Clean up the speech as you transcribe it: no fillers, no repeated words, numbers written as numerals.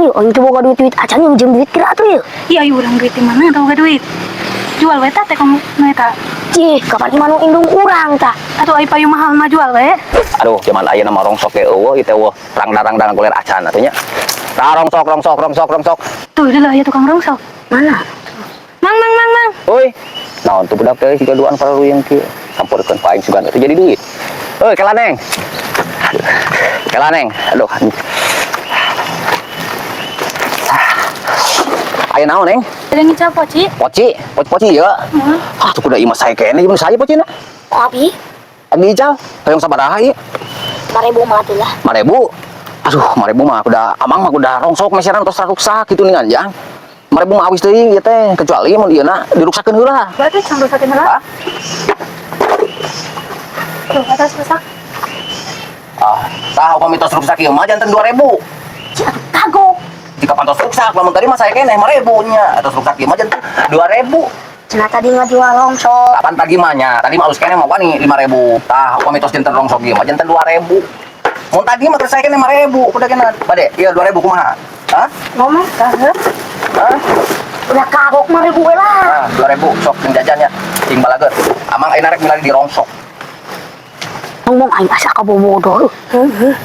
Acan yuk, aing teu boga duit-duit acan, minjem duit kira atuh yeuh. Iya, ayo urang duit di mana tau gak duit? Jual we tah teh kamu nu eta. Cih, kapan imah nu indung urang tah? Atuh ai payu mahal mah jual we. Aduh, zaman ayeuna mah rongsok ge euweuh ieu teh, euweuh. Rangda-rangda ngagoler acan atuh nya. Tah, rongsok, rongsok, rongsok, rongsok. Tuh, dulu aya tukang rongsok. Mana? Mang, mang, mang, mang. Oi, naon tuh budak teh siga duaan pararuyeng kieu? Sampeurkeun ku aing, sugan itu jadi duit. Oi, kela, Neng. Aduh. Kela, Neng. Aduh. Aya naon, Neng? Ada ngical poci? Poci, poci, poci ya. Heeh. Ah, tuh kuda imah saya kene, ieu saya pocina. Abi, Abi ical, hoyong sabaraha ieu? 5.000 mah atuh lah. 5.000. Aduh, 5.000 mah kuda amang mah kuda rongsok meseran tos ruksak kitu ningan jang. 5.000 mah awis teuing ieu teh, kecuali mun ieu na diruksakeun heula. Berarti can rusakin heula. Hah? Tuh, atas rusak. Ah, tah upami tos ruksak ieu mah janten 2.000. Cih, atuh kagok. Jika pantos ruksak, lamun tadi mah saya keneh 5.000 nya. Atos ruksak ieu mah janten 2.000. Cenah tadi ngajual rongsok. Kapan tadi mah nya? Tadi mah alus keneh mah wani 5.000. Tah, upami tos janten rongsok ieu mah janten 2.000. Mun tadi mah saya keneh 5.000, udah kena. Bade, iya 2.000 kumaha? Hah? Ngomong Tah, heuh. Hah? Udah kagok 5.000 we lah. Ah, 2.000 sok jeung jajannya. Cing balager. Amang ayeuna rek milari di rongsok. Ngomong aing asa kabobodo. Heuh, heuh.